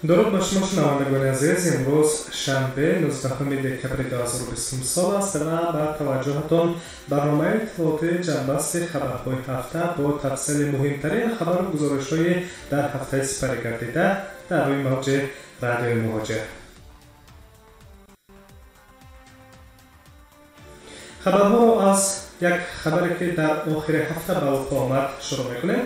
Дуруд ба шумо, шунавандагони азиз. Имрӯз шанбе, 19 декабри 2020 сол аст ва ба таваҷҷӯҳатон барномаи иттилоотии ҷамъбасти хабарҳои ҳафта бо тафсили муҳимтарин хабару гузоришҳои дар ҳафтаи сипарӣ гардида дар рӯи мавҷи радиои Муҳоҷир. Хабарҳоро аз як хабаре, ки дар охири ҳафта ба вуқӯъ омад, шурӯъ мекунем.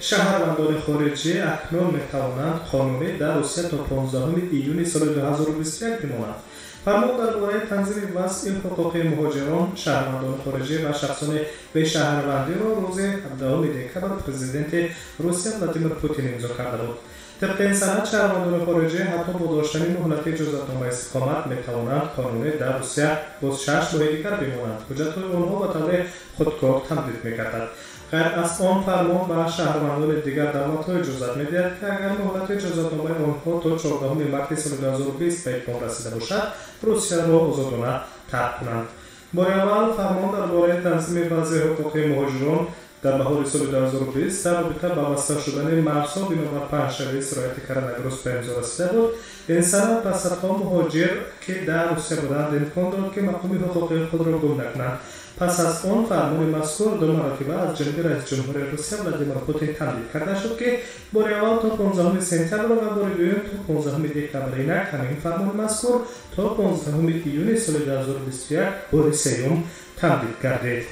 Шаҳрвандони хориҷӣ акнун метавонанд қонунӣ дар Русия то 15 июни соли 2021 бимонанд. Фармон дар бораи танзими вазъи ҳуқуқи муҳоҷирон, шаҳрвандони хориҷӣ ва шахсони бешаҳрвандиро рӯзи 17 декабр президенти Русия Владимир Путин имзо карда буд. Тибқи ин санад, шаҳрвандони хориҷӣ ҳатто бо доштани муҳлати иҷозатномаи истиқомат метавонанд қонунӣ дар Русия боз 6 моҳи дигар бимонанд. Ҳуҷҷатҳои онҳо ба таври худкор тамдид мегардад. Ғайр аз он, фармон ба шаҳрвандони дигар давлатҳо иҷозат медиҳад, ки агар муҳлати иҷозатномаи онҳо то 14 марти соли 2020 ба итмом расида бошад, Русияро озодона тарк кунанд. Бори аввал фармон дар бораи танзими вазъи ҳуқуқи муҳоҷирон дар баҳори соли 2020 дар робита ба баста шудани марзҳо бинобар паҳншавии сирояти коронавирус ба имзо расида буд. Ин санад ба садҳо муҳоҷир, ки дар Русия буданд, имкон дод, ки мақоми ҳуқуқии худро гум накунанд. Пас аз он фармони мазкур ду маротиба аз ҷониби раисҷумҳури Русия Владимир Путин тамдид карда шуд, ки бори аввал то 15 сентябр ва бори дуюм то 15 декабр. Инак ҳамин фармони мазкур то 15 июни соли 2021 бори сеюм тамдид гардид.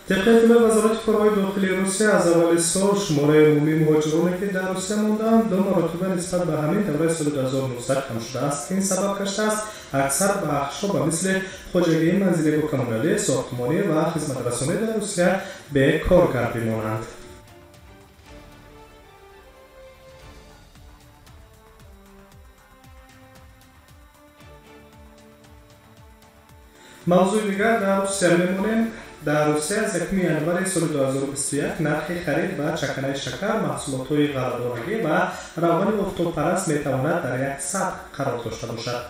Тибқи иттилои Вазорати корҳои дохилии Русия, аз аввали сол шумораи умумии муҳоҷироне, ки дар Русия мондаанд, ду маротиба нисбат ба ҳамин давраи соли 2019 кам шудааст. Ин сабаб гаштааст аксар бахшҳо ба мисли хоҷагии манзилию коммуналӣ, сохтмонӣ ва хизматрасонӣ дар Русия бекоргар бимонанд. Мавзӯи дигар, дар Русия мемонем. Дар Русия аз 1 январи соли 2021 нархи харид ба чаканаи шакар, маҳсулотҳои ғалладонагӣ ва равғани офтобпараст метавонад дар як сатҳ қарор дошта бошад.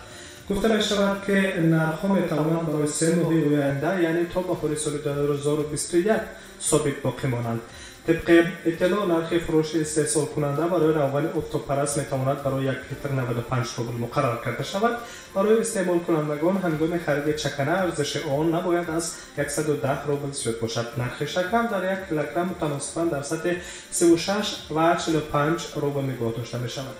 Гуфта мешавад, ки нархҳо метавонанд барои 3 моҳи оянда, яъне то баҳори соли 2021 собит боқӣ монанд. Тибқи иттилоъ, нархи фурӯши истеҳсолкунанда барои равғани офтобпараст метавонад барои 1 литр 95 рубл муқаррар карда шавад. Барои истеъмолкунандагон ҳангоми хариди чакана арзиши он набояд аз 110 рубл зиёд бошад. Нархи шакар дар 1 килограмм мутаносибан дар сатҳи 36 ва 45 рубл нигоҳ дошта мешавад.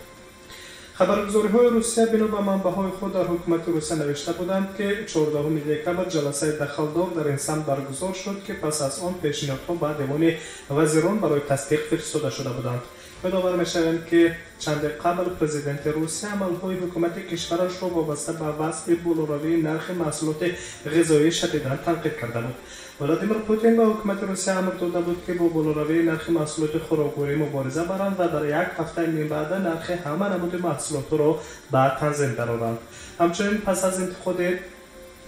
Хабаргузориҳои Русия бино ба манбаъҳои худ дар ҳукумати Русия навишта буданд, ки 14 декабр ҷаласаи дахлдор дар ин самт баргузор шуд, ки пас аз он пешниҳодҳо ба девони вазирон барои тасдиқ фиристода шуда буданд. Ёдовар мешавем, ки чанде қабл президенти Русия амалҳои ҳукумати кишварашро вобаста ба вазъи болоравии нархи маҳсулоти ғизоӣ шадидан танқид карда буд. Владимир Путин ба ҳукумати Русия амр дода буд, ки бо болоравии нархи маҳсулоти хӯрокворӣ мубориза баранд ва дар як ҳафтаи минбаъда нархи ҳама намуди маҳсулотро ба танзим дароранд. Ҳамчунин пас аз интиқоди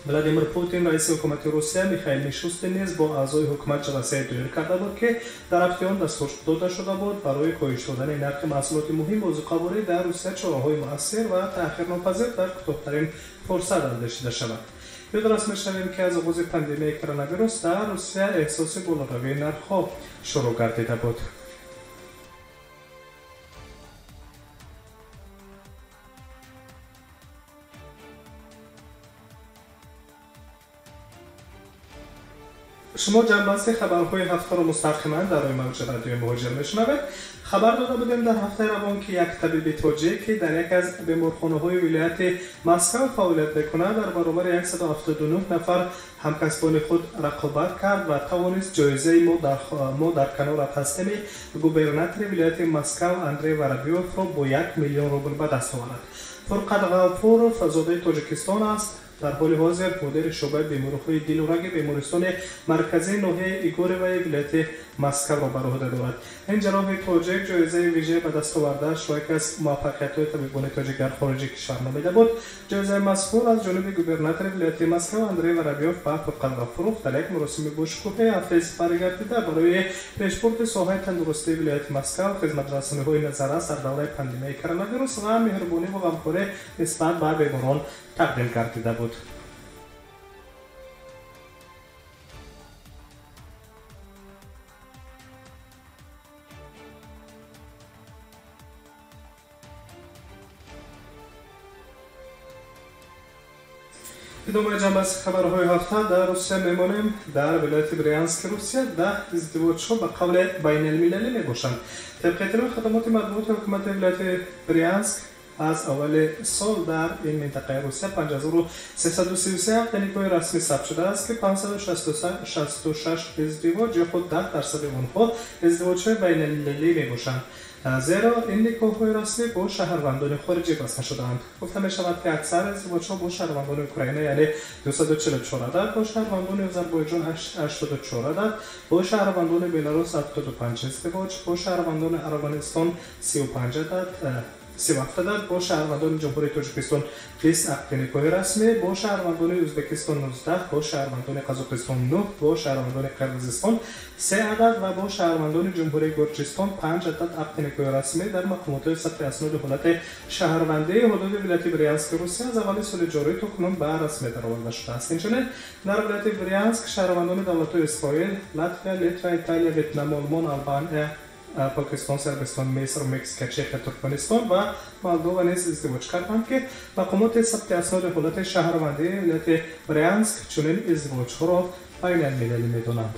Владимир Путин, раиси ҳукумати Русия Михаил Мишустин низ бо аъзои ҳукумат ҷаласае доир карда буд, ки дар рафти он дастур дода шуда буд барои коҳиш додани нархи маҳсулоти муҳим озуқаворӣ дар Русия чораҳои муассир ва таъхирнопазир дар кӯтоҳтарин фурсат андешида шавад. Ёдрас мешавем, ки аз оғози пандемияи коронавирус дар Русия эҳсоси болоравии нархҳо шурӯъ гардида буд. Шумо ҷамъбасти хабарҳои ҳафтаро мустақиман дар рӯи мавҷи радиои Муҳоҷир мешунавед. Хабар дода будем дар ҳафтаи равон, ки як табиби тоҷик, ки дар яке аз беморхонаҳои вилояти Москав фаъолият мекунад, дар баробари 179 нафар ҳамкасбони худ рақобат кард ва тавонист ҷоизаи «Мо дар канорат ҳастеми» губернатори вилояти Москав Андрей Воробьёвро бо 1 миллион рубл ба даст овард. Фурқат Ғафуров зодаи Тоҷикистон аст. Дар ҳоли ҳозир мудири шӯъбаи бемориҳои дилу раги бемористони марказии ноҳияи Игореваи вилояти Москавро бар уҳда дорад. Ин ҷарроҳи тоҷик ҷоизаи вижаи ба даст овардаашро яке аз муваффақиятҳои табибони тоҷик дар хориҷи кишвар номида буд. Ҷоизаи мазкур аз ҷониби губернатори вилояти Москав Андрей Воробьёв ба Фурқат Ғафуров дар як муросими бошукӯҳи ҳафтаи сипарӣ гардида барои пешбурди соҳаи тандурустии вилояти Москав, хизматрасониҳои назаррас дар давраи пандемияи коронавирус ва меҳрубониву ғамхорӣ нисбат ба беморон тақдим гардида буд. Идомаи ҷанбаси хабарҳои ҳафта дар Русия мемонем. Дар вилояти Брянски Русия 10 издивоҷҳо ба қавле байналмилалӣ мебошанд. Тибқи иттилои хадамоти матбуоти ҳукумати вилояти Брянск, аз аввали сол дар ин минтақаи Русия 5333 ақди никоҳи расмӣ сабт шудааст, ки 566 издивоҷ ё худ 10% онҳо издивоҷҳои байналмилалӣ мебошанд. Зеро ин никоҳҳои расмӣ бо шаҳрвандони хориҷӣ баста шудаанд. Гуфта мешавад, ки аксар издивоҷҳо бо шаҳрвандони Украина, яъне 244 адад, бо шаҳрвандони Озарбойҷон 84 адад, бо шаҳрвандони Беларус 75 издивоҷ, бо шаҳрвандони Арманистон 35 адад, 37 адад, бо шаҳрвандони Ҷумҳурии Тоҷикистон 20 ақди никоҳи расмӣ, бо шаҳрвандони Ӯзбекистон 19, бо шаҳрвандони Қазоқистон 9, бо шаҳрвандони Қирғизистон 3 адад ва бо шаҳрвандони Ҷумҳурии Гурҷистон 5 адад ақди никоҳи расмӣ дар мақомотҳои сабти асноди ҳолати шаҳрвандии ҳудуди вилояти Брянски Русия аз аввали соли ҷорӣ то кунун ба расмият дароварда шудааст. Инчунин дар вилояти Брянск шаҳрвандони давлатҳои Исроил, Латвия, Литва, Италия, Ветнам, Олмон, Албания, Покистон, Сербистон, Миср, Мексика, Чехия, Туркманистон ва Молдова низ издивоҷ карданд, ки мақомоти сабти асноди ҳолати шаҳрвандии вилояти Брянск чунин издивоҷҳоро байналмилалӣ медонанд.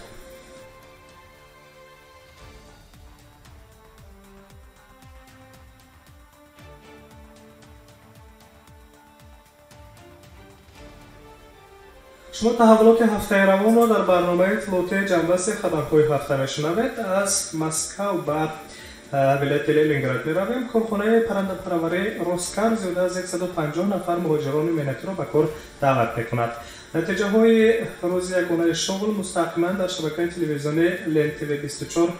Шумо таҳаввулоти ҳафтаи равонро дар барномаи иттилоотии ҷанбаси хабарҳои ҳафта мешунавед. Аз Москав ба вилояти Ленинград меравем. Корхонаи паррандапарварии Роскар зиёда аз 150 нафар муҳоҷирони меҳнатиро ба кор даъват мекунад. Натиҷаҳои рӯзи ягонаи шуғл мустақиман дар шабакаи телевизиони Лен-ТВ 24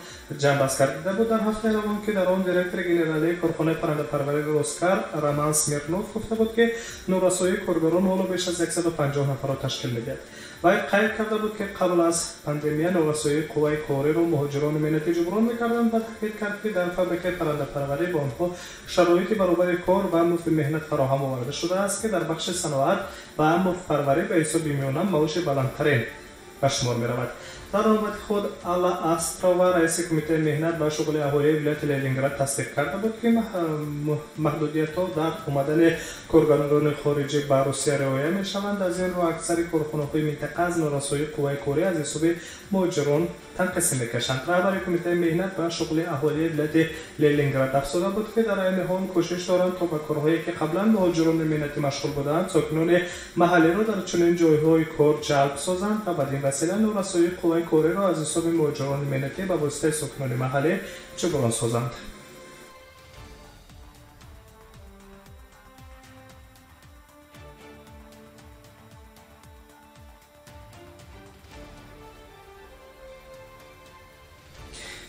ҷанбаст гардида буд. Дар ҳафтаи равон, ки дар он директори генералии корхонаи паррандапарварии Роскар Роман Смирнов гуфта буд, ки норасоии коргарон ҳоло беш аз 150 нафарро ташкил медиҳад. Вай қайд карда буд, ки қабл аз пандемия норасоии қувваи кориро муҳоҷирони меҳнатӣ ҷуброн мекарданд ва таъкид кард, ки дар фабрикаи паррандапарварӣ ба онҳо шароити баробари кор ва музди меҳнат фароҳам оварда шудааст, ки дар бахши саноат ва мурғпарварӣ ба ҳисоби миёна маоши баландтарин ба шумор меравад. Дар навбати худ Алла Астрова, раиси кумитаи меҳнат ва шуғли аҳолии вилояти Ленинград, тасдиқ карда буд, ки маҳдудиятҳо дар омадани коргарони хориҷӣ ба Русия риоя мешаванд. Аз ин рӯ аксари корхонаҳои минтақа аз норасоии қувваи корӣ аз ҳисоби муҳоҷирон танқисӣ мекашанд. Раҳбари кумитаи меҳнат ва шуғли аҳолии вилояти Ленинград афзуда буд, ки дар айни ҳол кӯшиш доранд, то ба корҳое ки қаблан муҳоҷирони меҳнатӣ машғул буданд, сокинони маҳаллиро дар чунин ҷойҳои кор ҷалб созанд ва бад ин васила норасоии қувваи кориро аз ҳисоби муҳоҷирони меҳнатӣ ба воситаи сокинони маҳаллӣ ҷуброн созанд.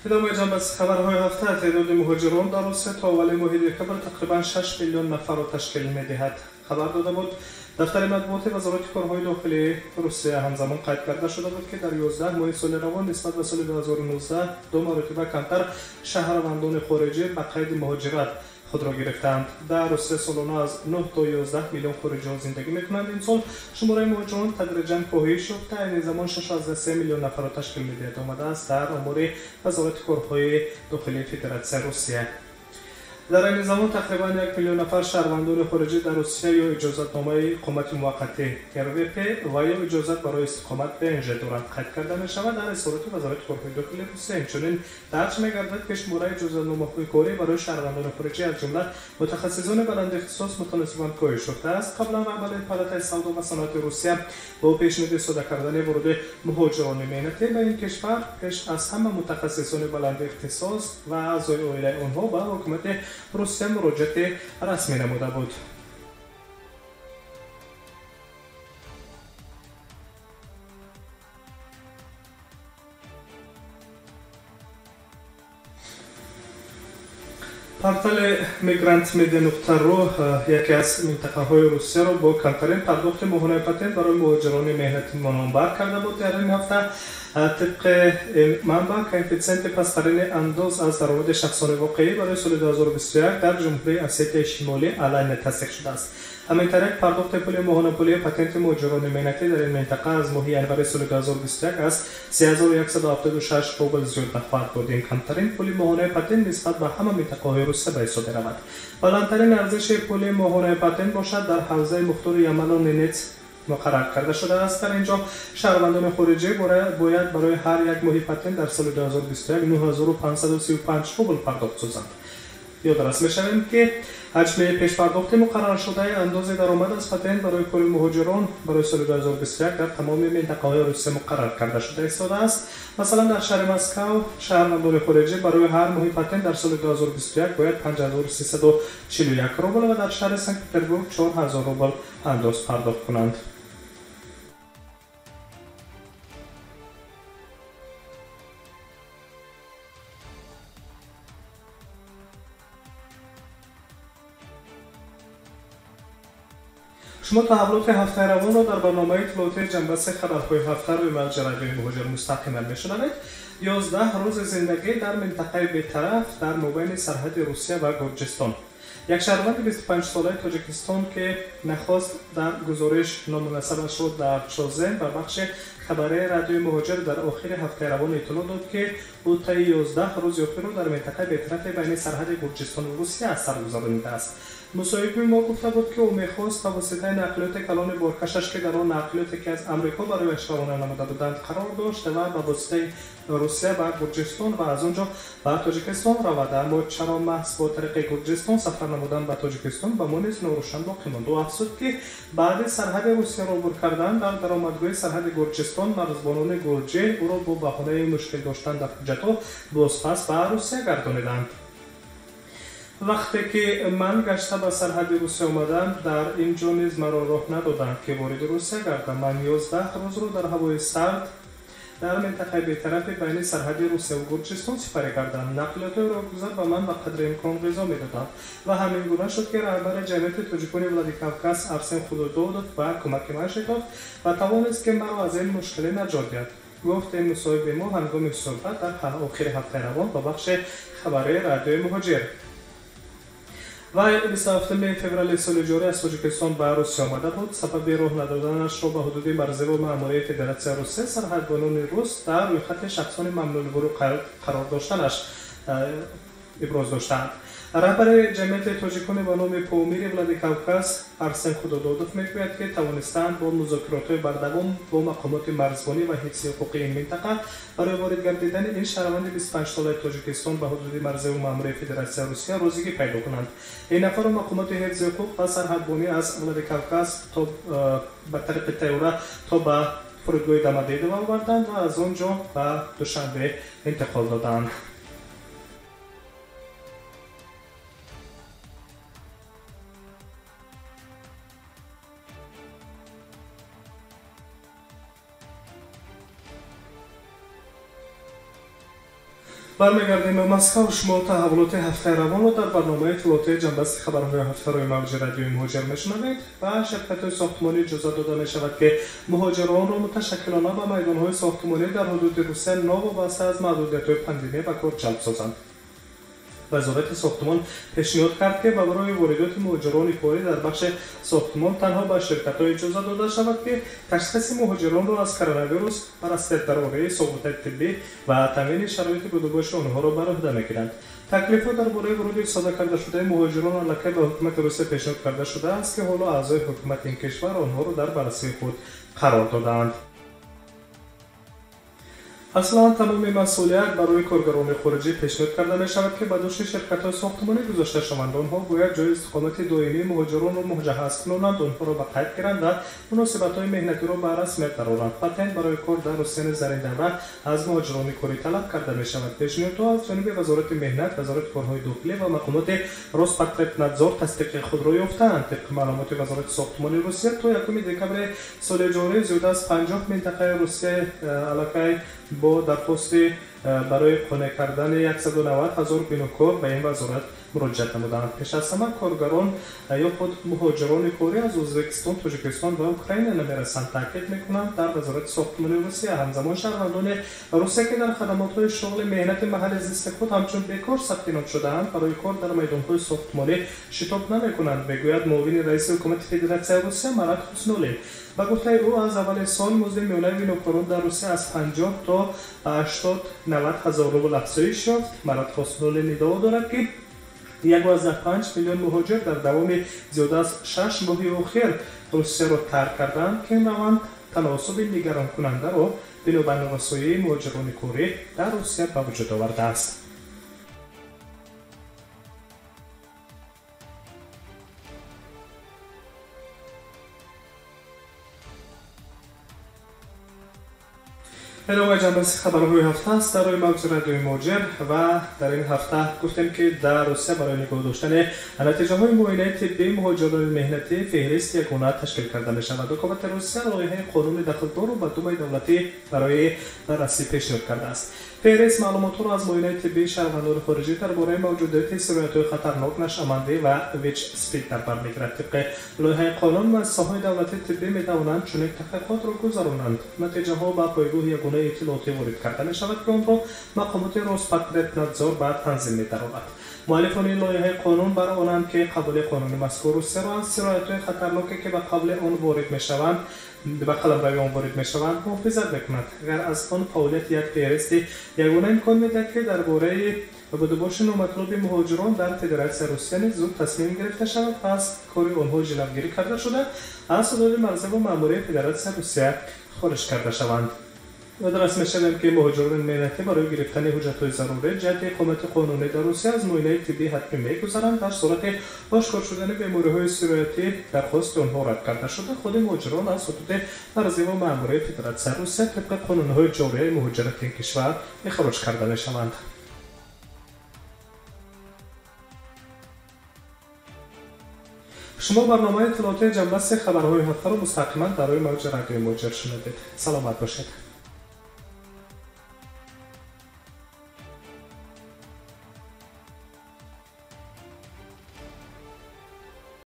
Идомаи ҷанбаси хабарҳои ҳафта. Теъдоди муҳоҷирон дар Русия то аввали моҳи декабр тақрибан 6 миллион нафарро ташкил медиҳад, хабар дода буд дафтари матбуоти Вазорати корҳои дохилии Русия. Ҳамзамон қайд карда шуда буд, ки дар 11 моҳи соли равон нисбат ба соли 2019 ду маротиба камтар шаҳрвандони хориҷӣ ба қайди муҳоҷират худро гирифтаанд. Дар Русия солона аз 9 то 11 миллион хориҷиҳо зиндагӣ мекунанд. Имсол шумораи муҳоҷирон тадриҷан коҳиш ёфта, айни замон 6,3 миллион нафарро ташкил медиҳад, омадааст дар омори Вазорати корҳои дохилии Федератсияи Русия. Дар айни замон тақрибан 1 миллион нафар шаҳрвандони хориҷӣ дар Русия ё иҷозатномаи иқомати муваққатӣ РВП ва ё иҷозат барои истиқомат ПНЖ доранд, қайд карда мешавад дар изҳороти Вазорати корҳои дохилии Русия. Инчунин дарҷ мегардад, ки шумораи иҷозатномаҳои корӣ барои шаҳрвандони хориҷӣ, аз ҷумла мутахассисони баландихтисос, мутаносибан коҳиш ёфтааст. Қаблан раҳбари Палатаи савдо ва саноати Русия бо пешниҳоди сода кардани воруди муҳоҷирони меҳнатӣ ба ин кишвар, пеш аз ҳама мутахассисони баландихтисос ва аъзои оилаи онҳо, ба ҳукумати Русия муроҷиати расмӣ намуда буд. Портали migrantmedia.ru яке аз минтақаҳои Русияро бо камтарин пардохти моҳонаи патент барои муҳоҷирони меҳнатӣ номбар карда буд. Дар ин ҳафта тибқи ин манбаъ коэффитсиенти пасттарини андоз аз даромади шахсони воқеӣ барои соли 2021 дар Ҷумҳурии Осетияи Шимолӣ Алания тасдиқ шудааст. Ҳамин тариқ пардохти пули моҳонапулии патенти муҳоҷирони меҳнатӣ дар ин минтақа аз моҳи январи соли 2021 аз 3176 рубл зиёд нахоҳад буд. Ин камтарин пули моҳонаи патент нисбат ба ҳама минтақаҳои Русия ба ҳисоб меравад. Баландтарин арзиши пули моҳонаи патент бошад дар ҳавзаи мухтори Ямало-Ненец Муқаррар карда шудааст. Дар ин ҷо шаҳрвандони хориҷӣ бояд барои ҳар як моҳи патент дар соли 2021 9535 рубл пардохт созанд. Ёдрас мешавем, ки ҳаҷми пешпардохти муқарраршудаи андози даромад аз патент барои кори муҳоҷирон барои соли 2021 дар тамоми минтақаҳои Русия муқаррар карда шуда истодааст. Масалан, дар шаҳри Москав шаҳрвандони хориҷӣ барои ҳар моҳи патент дар соли 2021 бояд 5341 рубл ва дар шаҳри Санкт-Петербург 4000 рубл андоз пардохт кунанд. Шумо таҳаввулоти ҳафтаи равонро дар барномаи иттилоотии ҷанбаси хабарҳои ҳафта рӯи мавҷи радиои муҳоҷир мустақиман мешунавед. 11 рӯзи зиндагӣ дар минтақаи бетараф дар мобайни сарҳади Русия ва Гурҷистон. Як шаҳрванди 25-солаи Тоҷикистон, ки нахост дар гузориш номунасабашро дар Чозен ба бахши хабарии радиои муҳоҷир дар охири ҳафтаи равон иттилоъ дод, ки ӯ таи 11 рӯзи охирро дар минтақаи бетарафи байни сарҳади Гурҷистону Русия аз сар гузаронидааст. Мусоҳиби мо гуфта буд, ки ӯ мехост ба воситаи нақлиёти калони боркашаш, ки дар он нақлиёте ки аз Амрико барояш равона намуда буданд қарор дошт, ва ба воситаи Русия ба Гурҷистон ва аз он ҷо ба Тоҷикистон равад. Аммо чаро маҳз бо тариқи Гурҷистон сафар намудан ба Тоҷикистон ба мо низ норӯшан боқӣ монд. Ӯ афзуд, ки баъди сарҳади Русияро убур кардан дар даромадгоҳи сарҳади Гурҷистон марзбонони гурҷӣ ӯро бо баҳонаи мушкил доштан дар ҳуҷҷатҳо бозпас ба Русия гардониданд. Вақте ки ман гашта ба сарҳади Русия омадам, дар ин ҷо низ маро роҳ надоданд, ки вориди Русия гардам. Ман 11 рӯзро дар ҳавои сард дар минтақаи бетарафи байни сарҳади Русия ва Гурҷистон сипарӣ кардам. Нақлиётҳои роҳгузар ба ман ба қадри имкон ғизо медоданд ва ҳамин гуна шуд, ки раҳбари ҷамъияти тоҷикони Владикавказ Арсен Худододов ба кӯмаки ман шитофт ва тавонист, ки маро аз ин мушкилӣ наҷот диҳад. Гуфт ин мусоҳиби мо ҳангоми суҳбат дар охири ҳафтаи равон ба бахши хабарии радиои муҳоҷир. Вай 27 феврали соли ҷорӣ аз Тоҷикистон ба Русия омада буд. Сабаби роҳ надоданашро ба ҳудуди марзиву маъмурияи Федератсияи Русия сарҳадбонони рус дар рӯйхати шахсони мамнӯъулвуруд қарор доштанаш иброз доштаанд. Раҳбари ҷамъияти тоҷикони ба номи Помири Владикавказ Арсен Худододов мегӯяд, ки тавонистаанд бо музокиротҳои бардавом бо мақомоти марзбонӣ ва ҳифзи ҳуқуқи ин минтақа барои ворид гардидани ин шаҳрванди 25-солаи Тоҷикистон ба ҳудуди марзиву маъмурияи Федератсияи Русия розигӣ пайдо кунанд. Ин нафарро мақомоти ҳифзи ҳуқуқ ва сарҳадбонӣ аз Владикавказ то ба тариқи тайёра то ба фурудгоҳи Домодедово оварданд ва аз он ҷо ба Душанбе интиқол доданд. Бармегардем ба Москав. Шумо таҳаввулоти ҳафтаи равонро дар барномаи иттилоотии ҷанбасти хабарҳои ҳафта рӯи мавҷи радиои муҳоҷир мешунавед. Ба ширкатҳои сохтмонӣ иҷозат дода мешавад, ки муҳоҷиронро муташаккилона ба майдонҳои сохтмонӣ дар ҳудуди Русия новобаста аз маҳдудиятҳои пандемия ба кор ҷалб созанд. Вазорати сохтмон пешниҳод кард, ки ба барои воридоти муҳоҷирони корӣ дар бахши сохтмон танҳо ба ширкатҳо иҷозат дода шавад, ки ташхиси муҳоҷиронро аз коронавирус бар асоси дарвораи суғуртаи тиббӣ ва таъмини шароити будубоши онҳоро бар уҳда мегиранд. Таклифҳо дар бораи вуруди сода карда шудаи муҳоҷирон аллакай ба ҳукумати Русия пешниҳод карда шудааст, ки ҳоло аъзои ҳукумати ин кишвар онҳоро дар баррасии худ қарор додаанд. Аслан тамоми масъулият барои коргарони хориҷӣ пешниҳод карда мешавад, ки ба души ширкатҳои сохтмонӣ гузошта шаванд. Онҳо бояд ҷои истиқомати доимии муҳоҷиронро муҷаҳҳаз кунонанд, онҳоро ба қайд гиранд ва муносибатҳои меҳнатиро ба расмият дароранд. Патент барои кор дар Русия низ дар ин давра аз муҳоҷирони корӣ талаб карда мешавад. Пешниҳодҳо аз ҷониби Вазорати меҳнат, Вазорати корҳои дохилӣ ва мақомоти Роспотребнадзор тасдиқи худро ёфтаанд. Тибқи маълумоти Вазорати сохтмони Русия, то 1 декабри соли ҷорӣ зиёда аз 50 минтақаи Русия аллакай бо дархости барои қонеъ кардани 190 ҳазор бинокор ба ин вазорат муроҷиат намуданд. Пеш аз ҳама коргарон ё худ муҳоҷирони корӣ аз Ӯзбекистон, Тоҷикистон ва Украина намерасанд, таъкид мекунанд дар Вазорати сохтмони Русия. Ҳамзамон шаҳрвандони Русия, ки дар хадамотҳои шуғли меҳнати маҳалли зисти худ ҳамчун бекор сабти ном шудаанд, барои кор дар майдонҳои сохтмонӣ шитоб намекунанд, мегӯяд муовини раиси ҳукумати Федератсияи Русия Марат Ҳуснуллин. Ба гуфтаи ӯ, аз аввали сол музди миёнаи бинокорон дар Русия аз 50 то 80-90 ҳазор рубл афзоиш ёфт. Марат Ҳуснуллин иддао дорад, ки 1,5 миллион муҳоҷир дар давоми зиёда аз 6 моҳи охир Русияро тарк карданд, ки ин раванд таносуби нигаронкунандаро бино ба норасоии муҳоҷирони корӣ дар Русия ба вуҷуд овардааст. Эдомаи ҷанбаси хабарҳои ҳафта аст дар рӯи мавҷи радиои Муҳоҷир ва дар ин ҳафта гуфтем, ки дар Русия барои нигоҳ доштани натиҷаҳои муоинаи тиббии муҳоҷирони меҳнатӣ феҳрист ягона ташкил карда мешавад. Ҳукумати Русия лоиҳаи қонуни дахлдорро ба Думаи давлатӣ барои баррасӣ пешниҳод кардааст. Феҳрист маълумотҳоро аз муоинаи тиббии шаҳрвандони хориҷӣ дар бораи мавҷудияти сироятҳои хатарнок, нашъамандӣ ва ВИЧ-СПИД дар бар мегирад. Тибқи лоиҳаи қонун, муассисаҳои давлатии тиббӣ метавонанд чунин таҳқиқотро гузаронанд. Натиҷаҳо ба пойгоҳи ягонаи иттилоотӣ ворид карда мешавад, ки онро мақомоти Роспотребнадзор ба танзим медаровад. Муаллифони лоиҳаи қонун бар онанд, ки қабули қонуни мазкур Русияро аз сироятҳои хатарноке, ки ба қавли он ворид мешаванд, ба қаламрави он ворид мешаванд, муҳофизат мекунад. Агар аз он фаъолияти як феҳристи ягона имкон медиҳад, ки дар бораи будубоши номатлуби муҳоҷирон дар Федератсияи Русия низ зуд тасмим гирифта шавад ва аз кори онҳо ҷилавгирӣ карда шуда, аз ҳудуди марзиву маъмурии Федератсияи Русия хориҷ карда шаванд. Ёдрас мешавем, ки муҳоҷирони меҳнатӣ барои гирифтани ҳуҷҷатҳои зарурӣ ҷиҳати иқомати қонунӣ дар Русия аз муоинаи тиббӣ ҳатмӣ мегузаранд. Дар сурати ошкор шудани бемориҳои сироятӣ дархости онҳо рад карда шуда, худи муҳоҷирон аз ҳудуди марзиву маъмурии Федератсияи Русия тибқи қонунҳои ҷорияи муҳоҷирати ин кишвар ихроҷ карда мешаванд. Шумо барномаи иттилоотии ҷанбаси хабарҳои ҳафтаро мустақиман дар рӯи мавҷи радиои Муҳоҷир шунидед. Саломат бошед.